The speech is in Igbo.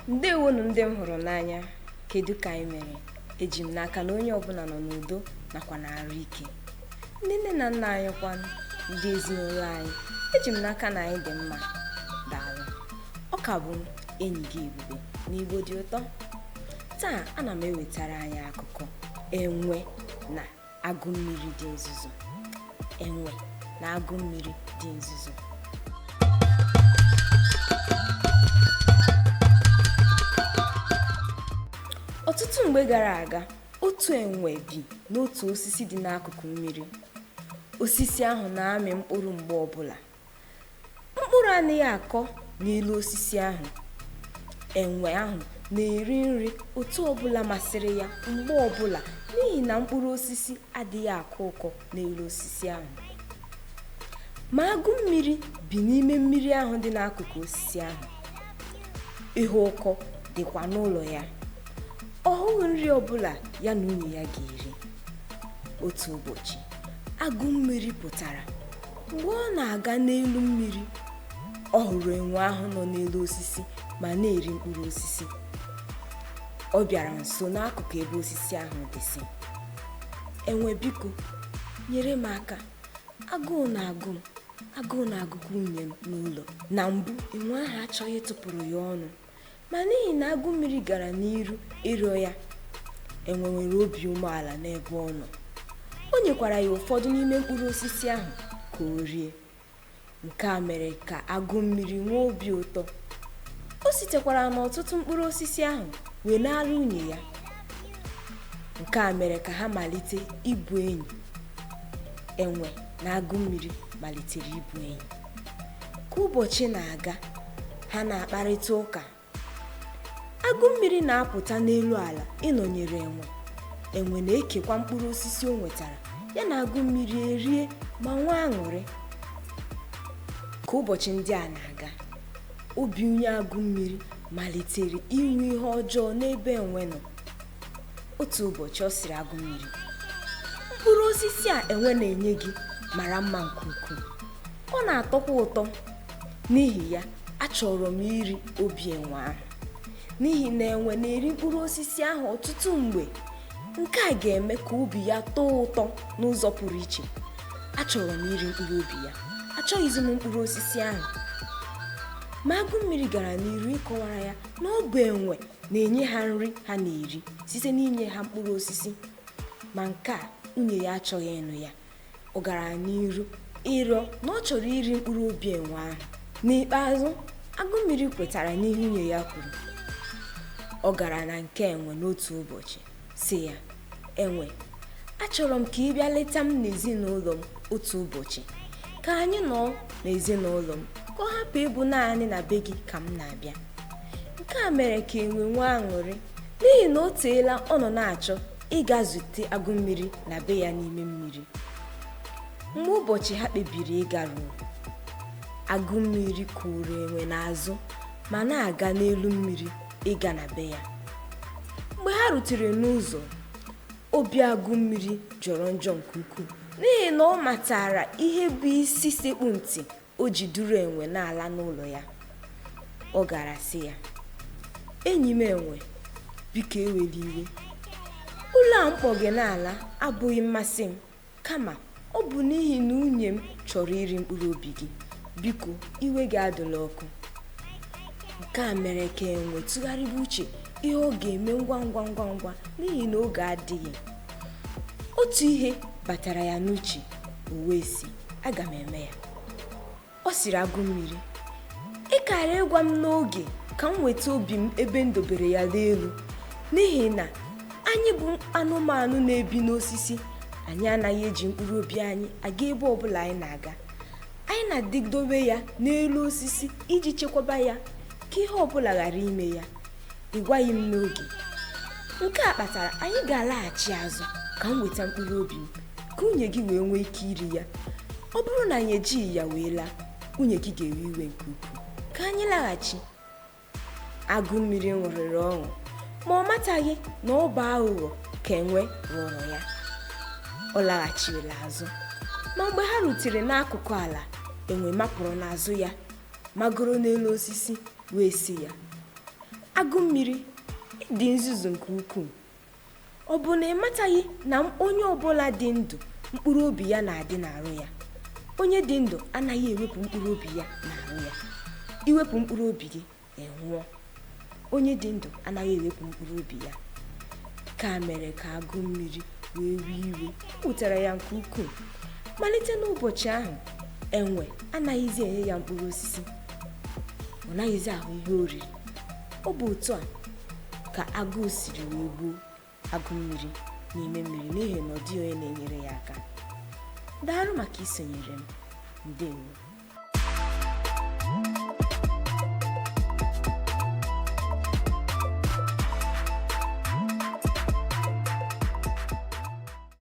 Ndewonu ndị m hụrụ n'anya. Kedu ka anyị mere? Eji m n'aka na onye ọbụla nọ n'udo nakwa na arụ ike. Ndị nne na nna anyị kwanụ, ndị ezinụlọ anyị, eji m n'aka na anyị dị mma. Daalụ. Ọ ka bụ m, enyi gị Ebube n'Igbo dị ụtọ. Taa ana m ewetara anyị akụkọ enwe na agụ mmiri dị nzuzo. Enwe na agụ mmiri dị nzuzo. Ọtụtụ mgbe gara aga, otu enwe bi n'otu osisi dị n'akụkụ mmiri. Osisi ahụ na-amị mkpụrụ mgbe ọbụla. Mkpụrụ anaghị akọ n'elu osisi ahụ. Enwe ahụ na-eri nri otu ọbụla masịrị ya mgbe ọbụla n'ihi na mkpụrụ osisi adịghị akọ ụkọ n'elu osisi ahụ. Ma agụ mmiri bi n'ime mmiri ahụ dị n'akụkụ osisi ahụ. Ihe ụkọ dịkwa n'ụlọ ya. Ọ hụghị nri ọbụla ya na nwunye ya ga-eri. Otu ụbọchị, agụ mmiri pụtara. Mgbe ọ na-aga n'elu mmiri, ọ hụrụ enwe ahụ nọ n'elu osisi ma na-eri mkpụrụ osisi. Ọ bịara nso n'akụkụ ebe osisi ahụ dị sị, "Enwe biko, nyere m aka. Agụụ na-agụ m, agụụ na-agụkwa nwunye m n'ụlọ." Na mbụ, enwe ahụ achọghị ịtụpụrụ ya ọnụ, ma n'ihi na agụ mmiri gara n'iru ịrịọ ya, enwe nwere obi umeala n'ebe ọ nọ. O nyekwara ya ụfọdụ n'ime mkpụrụ osisi ahụ ka o rie. Nke a mere ka agụ mmiri nwee obi ụtọ. O sitekwara n'ọtụtụ mkpụrụ osisi ahụ wee nara nwunye ya. Nke a mere ka ha malite ịbụ enyi. Enwe na agụ mmiri malitere ịbụ enyi. Ka ụbọchị na-aga, ha na-akparịta ụka. Agụ mmiri na-apụta n'elu ala ịnọnyere enwe. Enwe na-ekekwa mkpụrụ osisi o nwetara, ya na agụ mmiri erie ma nwee aṅụrị. Ka ụbọchị ndị a na-aga, obi onye agụ mmiri malitere inwe ihe ọjọọ n'ebe enwe nọ. Otu ụbọchị ọ sịrị agụ mmiri, "Mkpụrụ osisi a enwe na-enye gị mara mma nke ukwuu. Ọ na-atọkwa ụtọ. N'ihi ya, achọrọ m iri obi enwe ahụ. N'ihi na enwe na-eri mkpụrụ osisi ahụ ọtụtụ mgbe. Nke a ga-eme ka obi ya tọọ ụtọ n'ụzọ pụrụ iche. Achọrọ m iri mkpụrụ obi ya. Achọghịzi m mkpụrụ osisi ahụ." Ma agụ mmiri gara n'iru ịkọwara ya na ọ bụ enwe na-enye ha nri ha na-eri site n'inye ha mkpụrụ osisi. Ma nke a nwunye ya achọghị ịnụ ya. Ọ gara n'iru ịrịọ na ọ chọrọ iri mkpụrụ obi enwe ahụ. N'ikpeazụ, agụ mmiri kwetara n'ihe nwunye ya kwuru. Ọ gara na nke enwe n'otu ụbọchị sị ya, "Enwe, achọrọ m ka ị bịa leta m n'ezinụlọ m otu ụbọchị. Ka anyị nọọ n'ezinụlọ m, ka ọ hapụ ịbụ naanị na be gị ka m na-abịa." Nke a mere ka enwe nwee aṅụrị n'ihi na o teela ọ nọ na-achọ ịga zute agụ mmiri na be ya n'ime mmiri. Mgbe ụbọchị ha kpebiri ịga ruru, agụ mmiri kụrụ enwe n'azụ ma na-aga n'elu mmiri ịga na be ya. Mgbe ha rutere n'ụzọ, obi agụ mmiri jọrọ njọ nke ukwuu n'ihi na ọ matara ihe bụ isi sekpụ ntị o ji duru enwe na-ala n'ụlọ ya. Ọ gara sị ya, "Enyi m enwe, biko ewela iwe. Ụlọ a m kpọ gị n'ala abụghị mmasị m, kama ọ bụ n'ihi na nwunye m chọrọ iri mkpụrụ obi gị. Biko iwe gị adịla ọkụ." Nke a mere ka enwe tụgharịba uche ihe ọ ga-eme ngwa ngwa ngwa ngwa n'ihi na oge adịghị. Otu ihe batara ya n'uche, o wee sị, "Aga m eme ya." Ọ sịrị agụ mmiri, "Ị kara ịgwa m n'oge ka m weta obi m ebe m dobere ya n'elu, n'ihi na anyị bụ anụmanụ na-ebi n'osisi, anyị anaghị eji mkpụrụ obi anyị aga ebe ọbụla anyị na-aga. Anyị na-adịdobe ya n'elu osisi iji chekwaba ya ka ihe ọbụla ghara ime ya. Ị gwaghị m n'oge. Nke a kpatara anyị ga-alaghachi azụ ka m weta mkpụrụ obi m, ka nwunye gị wee nwee ike iri ya. Ọ bụrụ na anyị ejighị ya wee laa, nwunye gị ga-ewe iwe nke ukwuu. Ka anyị laghachi." Agụ mmiri ṅụrịrị ọṅụ, ma ọ mataghị na ọ bụ aghụghọ ka enwe ghọrọ ya. Ọ laghachirila azụ, ma mgbe ha rutere n'akụkụ ala, enwe mapụrụ n'azụ ya, magoro n'elu osisi wee sị ya, Agụ mmiri, ị dị nzuzu nke ukwuu. Ọ bụ na ị mataghị na onye ọbụla dị ndụ mkpụrụ obi ya na-adị n'arụ ya? Onye dị ndụ anaghị ewepụ mkpụrụ obi ya n'arụ ya. I wepụ mkpụrụ obi gị, ị nwụọ. Onye dị ndụ anaghị ewepụ mkpụrụ obi ya. Nke a mere ka agụ mmiri wee wee iwe. O wutere ya nke ukwuu. Malite n'ụbọchị ahụ, enwe anaghịzi enye ya mkpụrụ osisi. Ọ naghịzi ahụ ihe o riri. Ọ bụ otu a ka agụụ siri wee gbuo agụ mmiri n'ime mmiri n'ihi na ọ dịghị onye na-enyere ya aka. Daalụ maka isonyere m. Ndewo.